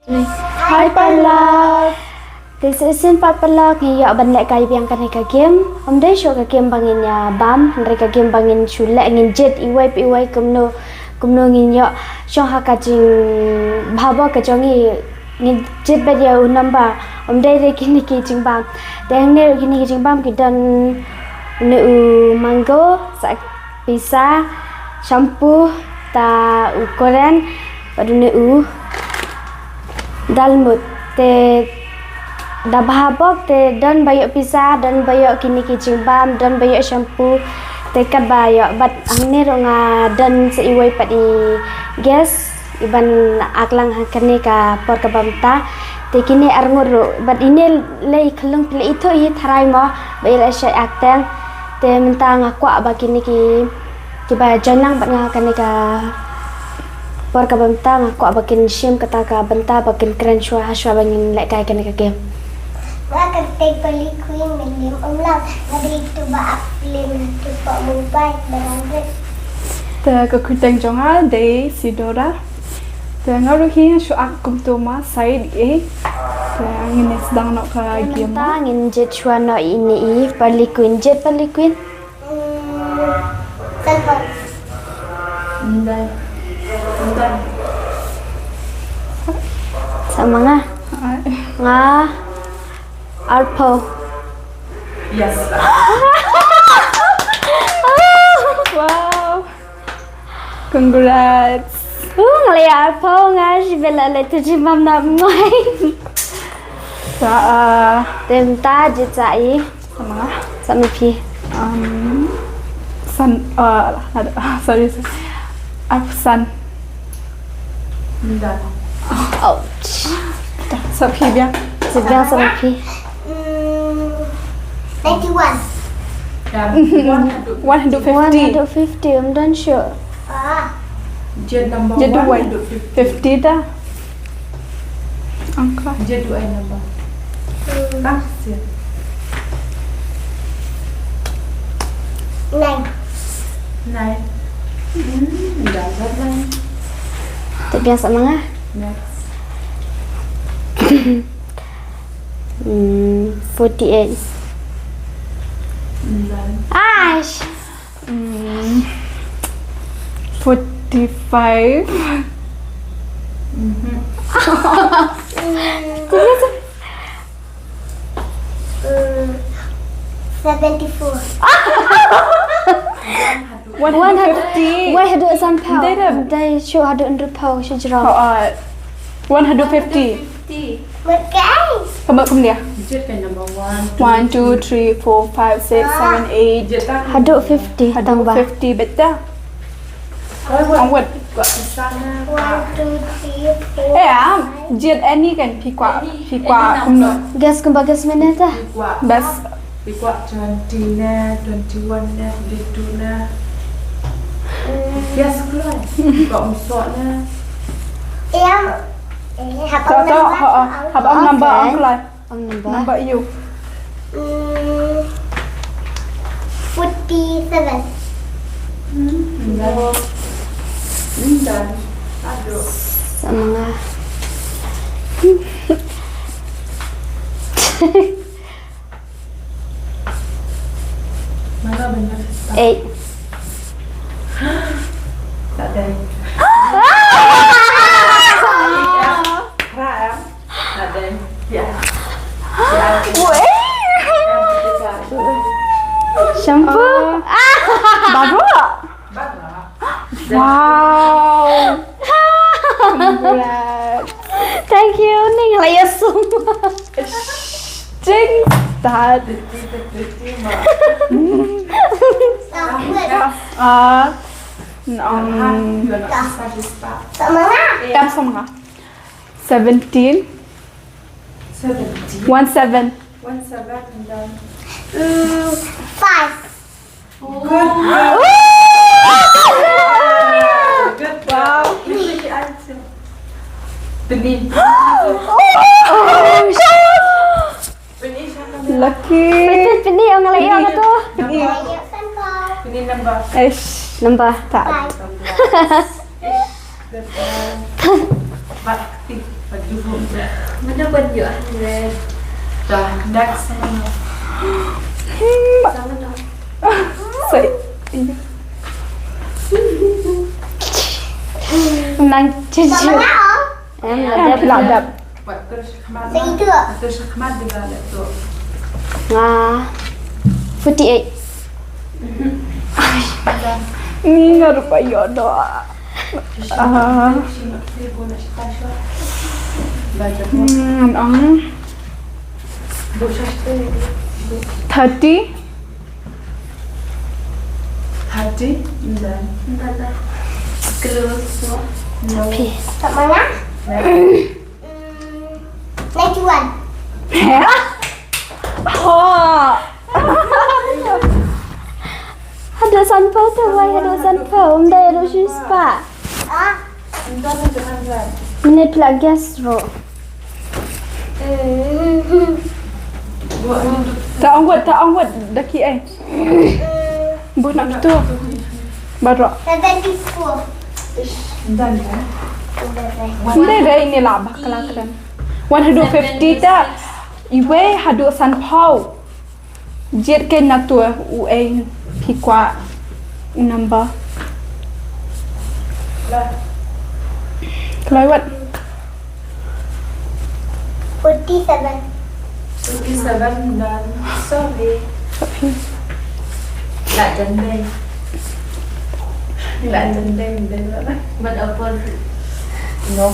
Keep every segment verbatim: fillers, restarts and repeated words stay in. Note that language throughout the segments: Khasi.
Hi, paralok. Te shisien pat paralok ngi ïoh ban leh kai biang kane ka game. Ym dei shuh ka game ba ngin ïa bam, hynrei ka game ba ngin shu leh, ngin jied iwei pa iwei kumno, kumno ngin ïoh shong ha ka jingbha bok ka jong ngi, ngin jied beit ïa u number. Ym dei re kine ki jingbam. Te hangne ruh kine ki jingbam ki don une u mango, sa pisa, shampoo, ta u koren, bad une u dalmut. Te da bha bok te don ba ïoh pisa, don ba ïoh kine ki jingbam, don ba ïoh shampoo. Te katba ïoh bad hangne ruh nga don sa iwei pat i guest iban aklang ha kane ka por kaba mynta. Te kine arngut ruh bad ine lei khyllung phi la ithuh hi tharai mo ba i la shait acting. Te mynta nga kwah ba kine ki, kiba join lang bad nga ha kane ka por kaba mynta nga kwah ba kin shim kata ka bynta ba kin kren shuwa ha shuwa ba ngin leh kai kane ka game. Nga kyrteng Pali Queen, mynnin ym lang nga dei tu ba ak film tu ba mobile ba lang. Te ka kyrteng jong nga dei Sidora. Te nga ruh hi nga shu ak kumto ma side eh. Te ngin ïa sdang noh ka game. Mynta ngin jied shuwa noh ine i Pali Queen, jied Pali Queen. Mm, sanphew. Nda. Nda. Sa ma nga. Ai. Nga arphew. Yes. Wow. Congrats. Uh, nga la ïa arphew, nga shibit la leh tu jingbam na mwai. Sa, uh, te mynta jied sa i. Sa ma nga. Sa ma phi. Um, san, uh, sorry, sorry. Arphew san. Nda. Ouch. Sa phi biang. Sa biang sa ma phi. Mm, ninety-one. One hundred fifty. One hundred fifty, ym don shuh. Ah. Jied number one hundred fifty. Fifty ta. Angka. Jied duwai number. Hmm. Ah, siap. Nine. Nine. Hmm, dah nine. Te biang sa ma nga. Next. Hmm, forty-eight. Nine. Ash. Hmm. Forty-five. Mhm. Serius? Hmm, seventy-four. One hundred fifty. Wei haduh sanphew. Dei, dei. Dei shu haduh hynriewphew shu jrong. Oh, uh, one hundred fifty. One hundred fifty. Ka mut kumne. Jied ka number one, two, three, four, five, six, seven, eight. Haduh fifty. Haduh tang ba fifty beta. Ong wet. One, two, three, four, eh, ah, five. Jied any kan phi kwah, phi kwah kumno. Guess kumba guess mynne ta. Best. Phi kwah twenty ne, twenty-one ne, twenty-two ne. Yes, kloi. Phi kwah ym soh ne. Ïa. Eh, hap ong number, hap ong number ong kloi. Ong number. Number you. Hmm, forty-seven. Hmm, dah. Hmm, dah. Aduh. Sa ma nga. Mana benda kita? Eight. Tak ada. Haram. Tak ada. Ya. Weh. Shampoo. Ah. Baru. Wow. Congrats. Thank you. Ning la ïa sum. Jing start. Ah, um, kam sa ma nga. Seventeen. Seventeen. One seven. One seven and then, mm, five. Good girl. Good girl. Wow. Ini si Ansil. Benin. Oh, shit. Benin siapa? Lucky. Benin, Benin, yang ngelayan tu. Benin. Benin number. Eish. Number. Tak. Five. Good girl. Bakti. Mana ban ïoh hundred? Dah, next. Sama no. Sai. Nang cucu. Em, la dep. La dep. Sa itu. Nga forty-eight. Ni nga rupa ïoh doh. Ah. Hmm, ang. Thirty. Thirty. Close. No. Tapi. Tak mana? Next. Mm, ninety-one. Oh. Haduh sanphew te wai, haduh sanphew. Ym dei haduh shispah. Ah. Mynne phi la guess ruh. Mm. Ta ong wad, ta ong wad, da ki ai. Bun nak tu. Baroh. Seventy-four. Dei, dei, ini lah bakla kren. Wan haduh fifty ta. Iwei haduh sanphew. Jied kein na tu uei phi kwah u number. Kloi wat. Forty-seven. Forty-seven dan sorry. Sorry. Lah jandai. Lah jandai, jandai lah. But upper. No.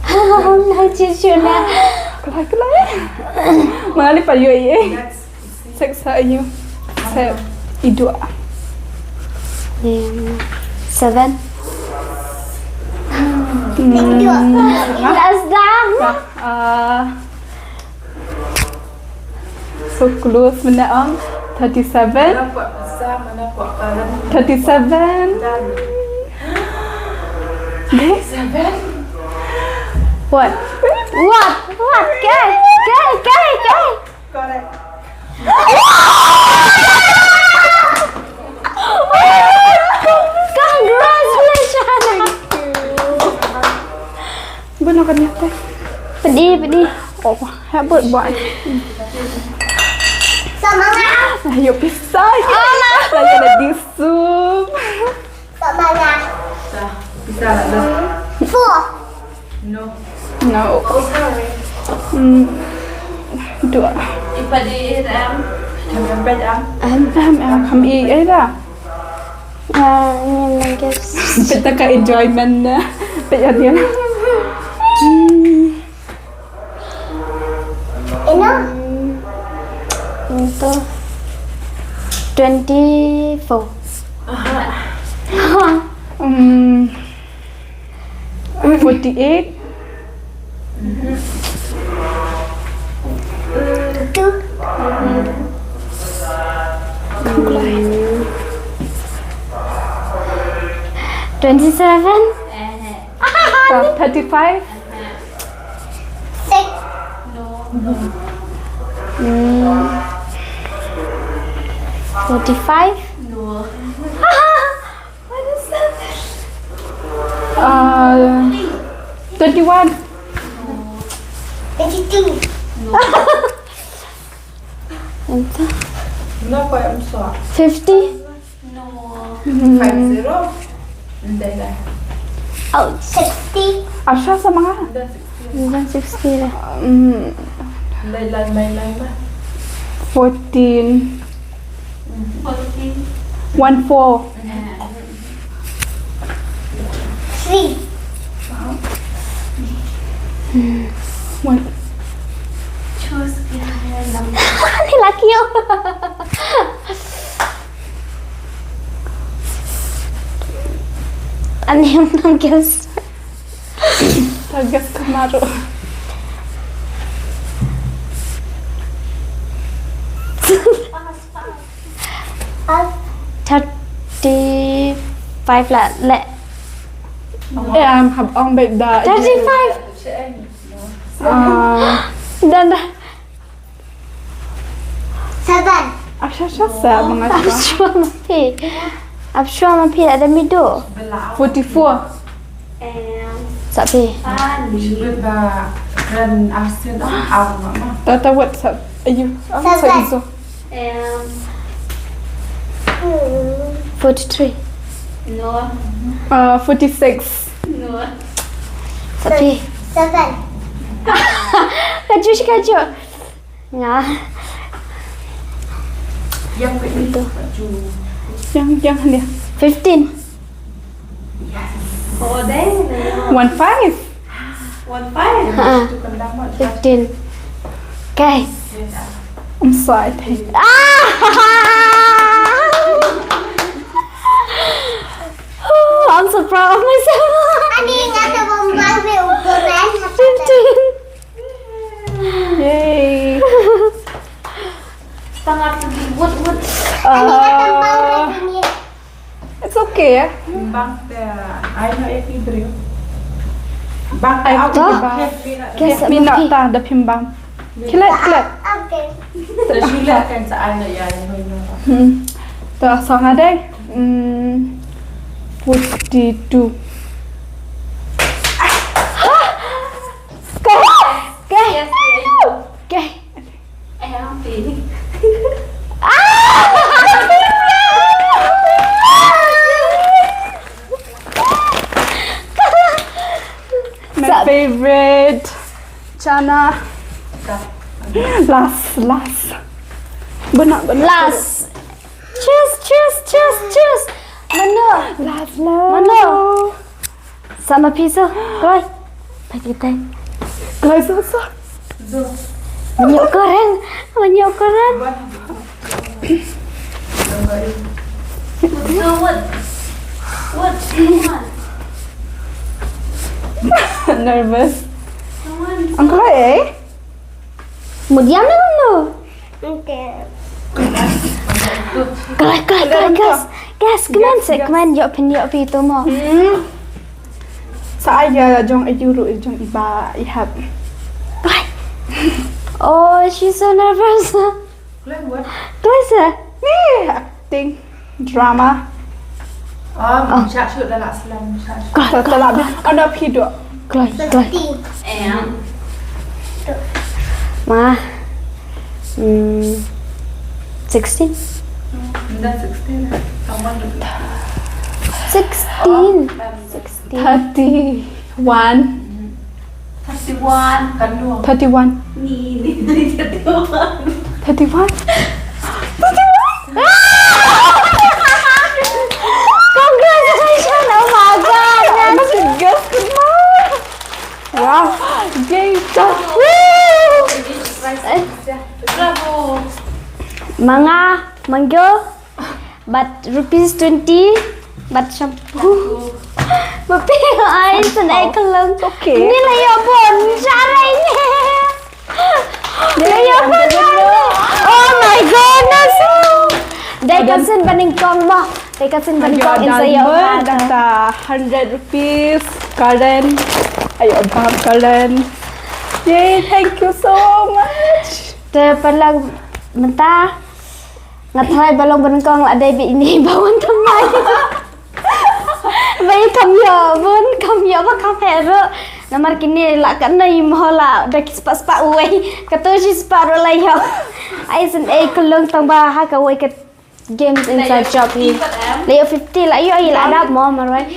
Nah, cucu nah. Kelai, kelai. Mengalir pada U A E. Next. Six, uh, you. Sa iduh. Hmm, seven. Hmm. Last dang. Uh, so close, mana, um, thirty-seven. Thirty-seven. Seven. What? What? What? Kai, kai, kai, kai. Correct. Congratulations. Bun kan ya teh. Pedih, pedih. Oh, hebat buat. Sama lah. Ayo pisah. Alah. Saya ada di Zoom. Kat mana? Dah, bisa lah dah. Four. No. No. Oh, sorry. Hmm. Dua. Ipa di ram. Ham ham pet am. Ham ham am ham i ai dah. Ah, ini lagi. Kita ka enjoyment dah. Pet ya dia. Hmm. Ina? Itu twenty-four. Hmm. Forty-eight. Two. Twenty-seven. Thirty-five. Six. No. Hmm. Forty-five? No. What is that? Uh, twenty-one. No. Twenty-two. No. Enter. Fifty. No. Five zero. Dah, dah. Oh, sixty. Asha sama nga? Dah sixty. Dah sixty dah. Hmm. Lai, lai, mai, lai, mai. Fourteen. Fourteen. One four. Three. Hmm. One. Choose your number. Ni laki yo. Ani yang nang guess. Tagas kemaru. Thirty-five lah, le. Eh, am hab ong bad da. Thirty-five. Ah. Dan dah. Seven. Ap sha sha sa manga. Ap sha ma phi. Ap sha ma phi ada mido. Forty-four. Em, Sa phi. Shibit ba kren arsien, ah, ah, ma, ma. Tata, what sa, ayu, ah, sa iso. Em, forty-three. No. Ah, forty-six. No. Sa phi. Seven. Kaju shi kaju. Nga. Yang ke itu. Yang, yang dia. Fifteen. Oh, dai. One five. One five. Ha. Fifteen. Okay. I'm so excited. Ah! Oh, I'm so proud of myself. Ani, nga ta bom bang be ukuran. Fifteen. Yay. Setengah tu dibuat-buat. Uh, it's okay ya. Bang te, ai no ek ni brio. Bang te, ai au to. Bang. Kes minot ta da phim bang. Klet, klet. Okay. Te sila kan sa ai no ya, ya no. Hmm. To, sa nga dai. Hmm. Forty-two. Go. Go. Yes, yes. Go. My favorite chana. Last, last. Benar, benar. Last. Cheers, cheers, cheers, cheers. Mano? Last, last. Mano? Sa ma phi so, kloi. Pha ki tai. Kloi so so. Manyok keren, manyok keren. So what? What? Nervous. Ang kloi eh? Medium na no? Okay. Kloi, kloi, kloi, guys. Guys, come on, come on, ïoh phin, ïoh phi to mo. Hmm. Sa ai ïa jong ayu ruh, jong i Bah Ihap. Kloi. Oh, she's so nervous. Kloi what? Kloi sa. Ni acting. Drama. Oh, shah shoot da la slam, shah shoot. Kloi, kloi, kloi. Ana phi do. Kloi, kloi. Sixteen. Eh. Ma. Hmm. Sixteen. Nda sixteen. Someone to. Sixteen. Oh, um, sixteen. Thirty-one. Thirty-one, kan dua. Thirty-one. Ni, ni, ni, thirty-one. Thirty-one? Thirty-one? Congratulations! Oh my God! Masih gas kenal. Wow. Gay. Woo! Eh. Bravo. Manga, manggil. Bad rupees twenty, bad shampoo. Bad pink eye, sun eye khlong. Okay. Ni la ïoh bun, sharai ni. Ni la ïoh bun. Oh my goodness. Dei ka sien ba nyngkong mo. Dei ka sien ba nyngkong in sa ïoh. Kata hundred rupees, Karen. Ayo, bam Karen. Yay, thank you so much. Te paralok mynta. Nga tharai ba long ba nyngkong la dei ba ine ba wan thymmai. Ba i kham ïoh bun, kham ïoh ba kham heh ruh. Namar kine la katno i mo la da ki spah spah uwei. Kato shi spah ruh la ïoh. Ai sien ei khlong tang ba ha kawei ka games inside shop hi. La ïoh fifty la ïoh i la dap mo marwei.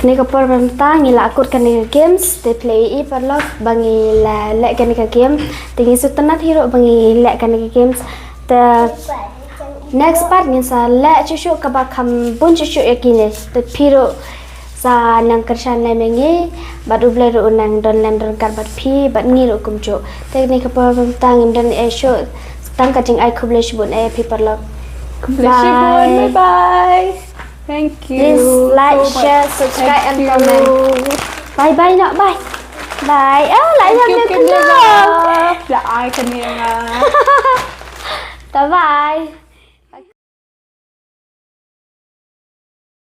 Kane ka por ba mynta ngi la kut kane ka games, te phi la ïohi paralok ba ngi la leh kane ka game. Te ngi sngewtynnat hi ruh ba ngi leh kane ka games. Te next part ngin sa leh shuh shuh kaba kham bun shuh shuh ïa kine. Te phi ruh sa nang kyrshan lem ïa ngi bad U Blei ruh u nang don lem don ryngkat bad phi bad ngi ruh kumjuh. Te kane ka por ba mynta ngim don ei shuh. Tang ka jingai khublei shibun ei phi paralok. Khublei shibun. Bye bye. Thank you. Please like, share, subscribe and comment. Bye bye, not bye. Bye. Oh, la ïa ka camera. La ai ka camera. Bye bye.